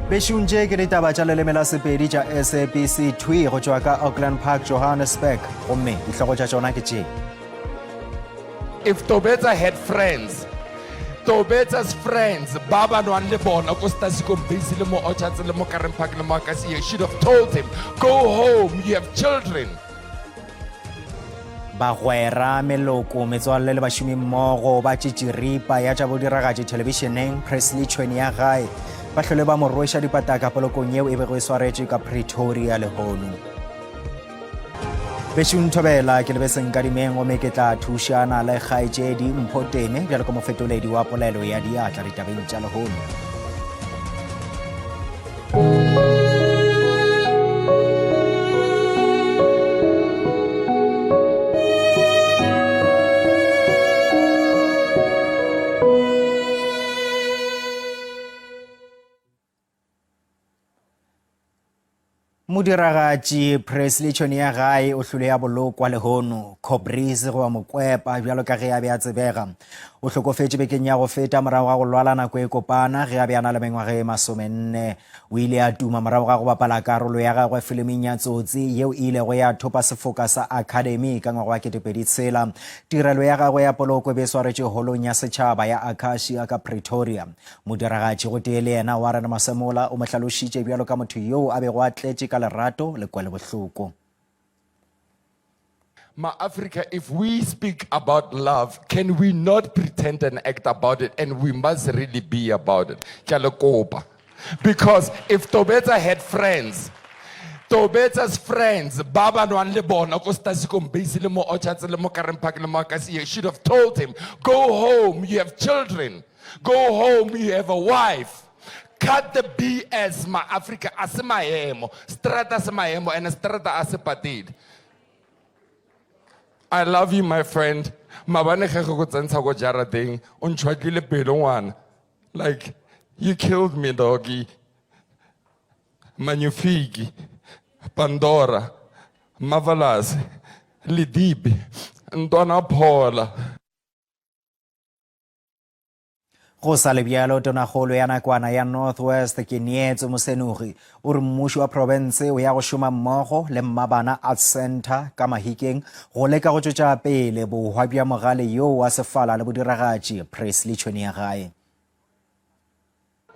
Bešung tše ke ditaba tša leleme la Sepedi tša SABC thwi go tšwa ka Auckland Park, Johannesburg, gomme dihlogo tša tšona ke tše. If Tobetsa had friends, Tobetsa's friends ba ba nwang le bona ko Stasikong Base le mo Orchards le mo Karen Park le mo Akasia should have told him, go home, you have children. Bagwera, meloko, metswalle le bašomimmogo ba tšitširipa ya tša bodiragatši thelebišeneng Presley Tšhweni ya gae ba hlole ba mo rweša dipataka polokong yeo e bego e swaretšwe ka Pretoria lehono. Bešung Thobela ke lebe Senkadimeng gomme ke tla thušana le kgaetšedi Mpho Teme bjalo ka mofetoledi wa polelo ya diatla ditabeng tša lehono. Modiragatši Presley Tšhoneyagae o hlole ya bolokwa lehono, Cobriz goba Mokwepa bjalo ka ge a be a tsebega. O hlokofetše bekeng ya go feta morago ga go lwala nako e kopana ge a be a na le mengwaga e masomenne. O ile a tuma morago ga go bapala karolo ya gagwe filiming ya Tsotsi yeo e ilego ya thopa sefoka sa Academy ka ngwaga wa 2006. Tirelo ya gagwe ya poloko e be e swaretšwe Holong ya Setšhaba ya Acacia ka Pretoria. Modiragatši gotee le yena Warren Masemola o mo hlalošitše bjalo ka motho yoo a bego a tletše ka lerato le kwelobohloko. Ma-Africa, if we speak about love, can we not pretend and act about it? And we must really be about it. Ke a le kopa. Because if Tobetsa had friends, Tobetsa's friends, ba ba nwang le bona ko Stasikong Base le mo Orchards le mo Karen Park le mo Akasia, should have told him, go home, you have children. Go home, you have a wife. Cut the BS, ma-Africa, a se maemo. Strata se maemo, and strata a se patele. I love you, my friend. Mabane ge go tsentsha ko jarateng, o ntšhwatlile pelo ngwana. Like, you killed me, doggy. Magnifique, Pandora, Marvelous, Ledibe, Ntwana Phola. Go sa le bjalo, Tonakgolo ya nakwana ya North West Keneetso Mosenogi o re mmušo wa profense o ya go šoma mmogo le Mmabana Arts Centre ka Mahikeng go leka go tšwetša pele bohwa bja mogale yoo wa sefala le bodiragatši Presley Tšhweneyagae.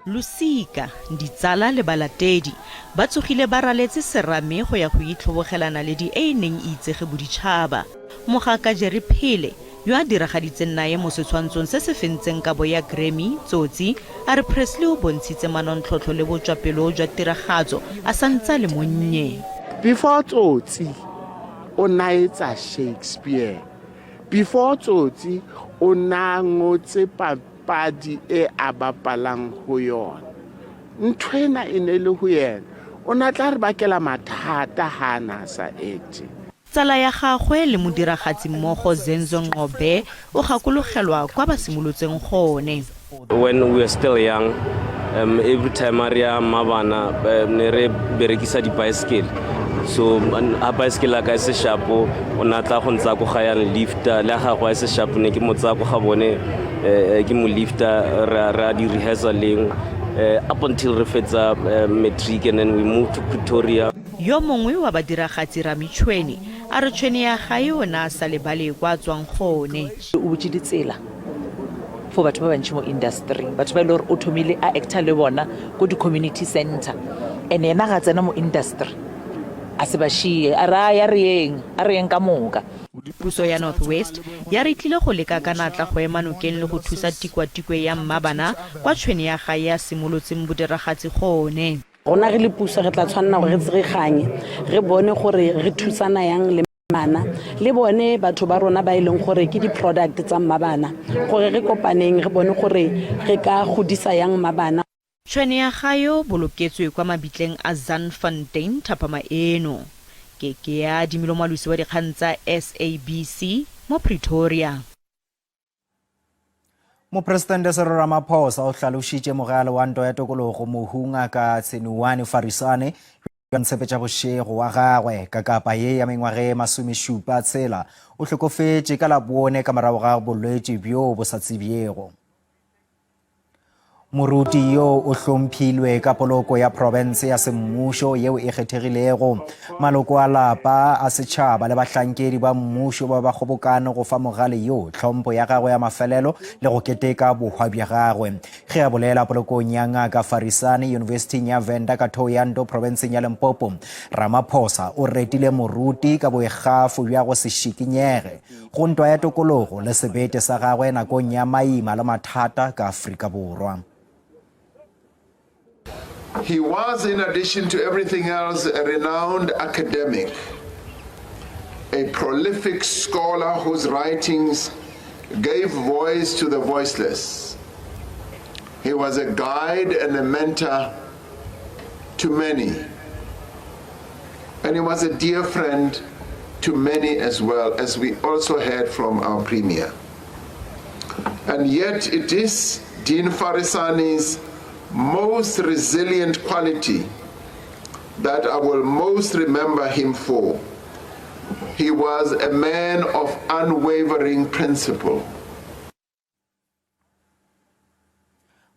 Losika, ditsala le balatedi ba tsogile ba raletse serame go ya go itlhobogela naledi e e neng e itsege boditšhaba, mogaka Jerry Phele, yo a diragaditseng nae mo setshwantshong se se fentseng kabo ya Grammy, Tsotsi, a re Presley o bontshitse manontlhotlho le botswapelo jwa tiragatso a santse a le monnye. Before Tsotsi o na etsa Shakespeare. Before Tsotsi o na ngotse padi e a bapalang ho yona. Ntho ena e ne le ho yena. O na tla re bakela mathata ha a na sa acte. Tsala ya gagwe le modiragatsi mmogo Zenzo Ngqobe o gakologelwa kwa ba simolotseng gone. When we were still young, um, every time a re ya Mabana, um, ne re berekisa dibaesekele. So a baesekele a ka e se shapo, o ne a tla go ntsaya ko ga yang lifta, le a gagwe a e se shapo ne ke mo tsaya ko ga bone eh, ke mo lifta re a di rehearsaleng eh, up until re fetsa eh, matric and then we moved to Pretoria. Yo mongwe wa badiragatsi Rami Tšhwene a re tšhwene ya gae o ne a sa lebale kwa a tswang gone. O butše ditsela for batho ba bantši mo industry, batho ba e le gore o thomile a actor le bona ko di-community center, and yena ga tsena mo industry a se ba šie, a re a ya re yeng, a re yeng ka moka. Puso ya North West ya re e tlile go leka ka natla go ema nokeng le go thusa tikwatikwe ya Mmabana kwa tšhwene ya gae a simolotseng bodiragatsi gone. Rona re le puso re tla tshwanela gore re tsereganye, re bone gore re thusana yang le bana le bone batho ba rona ba e leng gore ke di-product tsa Mmabana, gore re kopaneng re bone gore re ka godisa yang Mmabana. Tšhwene ya gayo boloketswe kwa mabitleng a Zandfontein thapama eno. Ke Kea Dimilo Moalosi wa dikgang tsa SABC mo Pretoria. Mopresidente Cyril Ramaphosa o hlalošitše mogale wa ntwa ya tokologo mohu Ngaka Tshenuwani Farisane bja ntshepetša bošego wa gagwe ka kapa ye ya mengwaga e masomešupa tshela o hlokofetše ka Labone ka morago ga bolwetši bjo bo sa tsebjego. Moruti yo o hlomphilwe ka poloko ya profense ya semmušo yeo e kgethegilego. Maloko a lapa a setšhaba le bahlankedi ba mmušo ba ba kgobokane go fa mogale yo tlhompho ya gagwe ya mafelelo le go keteka bohwa bja gagwe. Ge a bolela polokong ya Ngaka Farisani Yunibesithing ya Venda ka Thohoyandou profenseng ya Limpopo, Ramaphosa o retile moruti ka boikgafo bja go se šikinyege go ntwa ya tokologo le sebete sa gagwe nakong ya maima le mathata ka Afrika Borwa. He was, in addition to everything else, a renowned academic, a prolific scholar whose writings gave voice to the voiceless. He was a guide and a mentor to many. And he was a dear friend to many as well, as we also heard from our premier. And yet it is Dean Farisani's most resilient quality that I will most remember him for. He was a man of unwavering principle.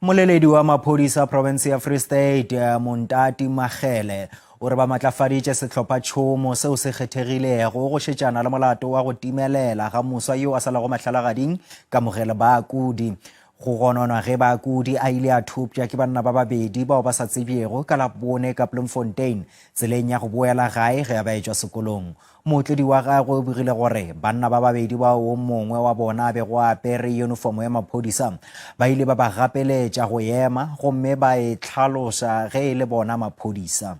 Moleledi wa maphodisa profense ya Free State Montati Magele o re ba matlafaditše sehlophatšhomo seo se kgethegilego go šetšana le molato wa go timelela ga moswa yo a sa lego mahlalagading Kamogelo Baakudi. Go gononwa ge Baakudi a ile a thopša ke banna ba babedi bao ba sa tsebjego ka Labone ka Bloemfontein tseleng ya go boela gae ge a ba etšwa sekolong. Mootledi wa gagwe o begile gore banna ba babedi bao wo mongwe wa bona a bego a apere yunifomo ya maphodisa ba ile ba ba gapeletša go ema gomme ba e hlaloša ge e le bona maphodisa.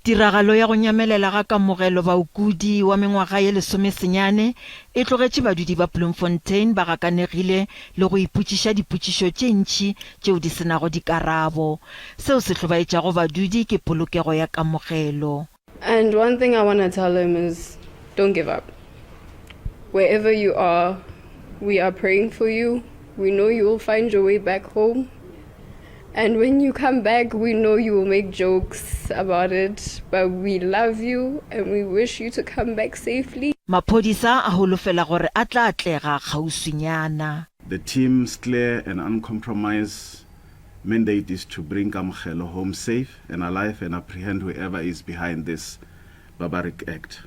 Tiragalo ya go nyamelela ga Kamogelo Baukudi wa mengwaga ye lesomesenyane e tlogetše badudi ba Bloemfontein ba gakanegile le go ipotšiša dipotšišo tše ntši tšeo di se nago dikarabo. Seo se hlobaetšago badudi ke polokego ya Kamogelo. And one thing I wanna tell him is don't give up. Wherever you are, we are praying for you. We know you will find your way back home. And when you come back, we know you will make jokes about it, but we love you and we wish you to come back safely. Maphodisa a holofela gore a tla atlega kgauswinyana. The team's clear and uncompromised mandate is to bring Kamogelo home safe and alive and apprehend whoever is behind this barbaric act.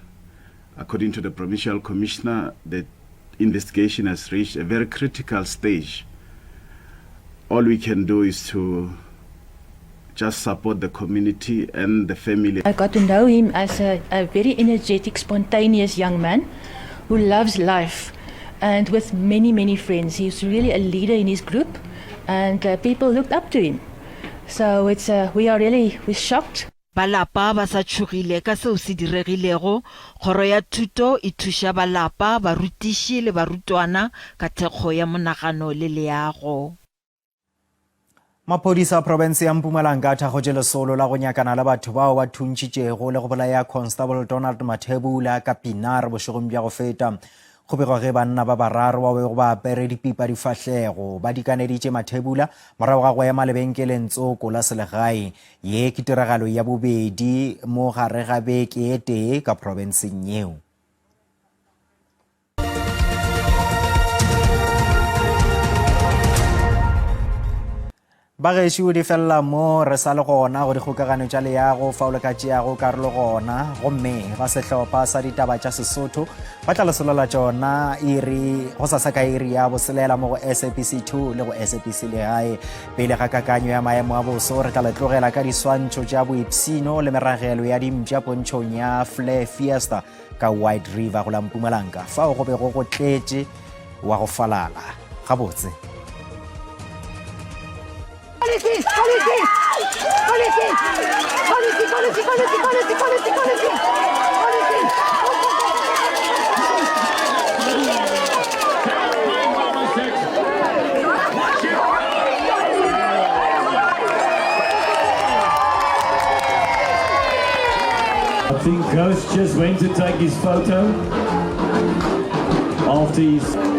According to the provincial commissioner, the investigation has reached a very critical stage. All we can do is to just support the community and the family. I got to know him as a, a very energetic, spontaneous young man who loves life and with many, many friends. He's really a leader in his group and uh, people looked up to him. So it's, uh, we are really we're shocked. Ba lapa ba sa tšhogile ka seo se diregilego. Kgoro ya Thuto e thuša ba lapa, barutiši le barutwana ka thekgo ya monagano le leago. Maphodisa a profense ya Mpumalanga a thakgotše lesolo la go nyakana le batho bao ba thuntšhitšego le go bolaya Constable Donald Mathebula ka Pienaar bošegong bja go feta. Go begwa ge banna ba bararo bao bego ba apere dipipa difahlego ba dikaneditše Mathebula morago ga go ema lebenkeleng tsoko la selegae. Ye ke tiragalo ya bobedi mo gare ga beke e tee ka profenseng yeo. Bagešo di felela mo re sa le gona go dikgokagano tša leago fa o le ka tšeago karolo gona gomme ba sehlopha sa ditaba tša Sesotho ba tla le solela tšona iri go sasa ka iri ya boselela mo go SABC 2 le go SABC Legae. Pele ga kakanyo ya maemo a boso re tla le tlogela ka diswantšho tša boipshino le meragelo ya dimpša pontšhong ya Flair Fiesta ka White River go la Mpumalanga fao go bego go tletše wa go falala gabotse. I think Ghost just went to take his photo after he's.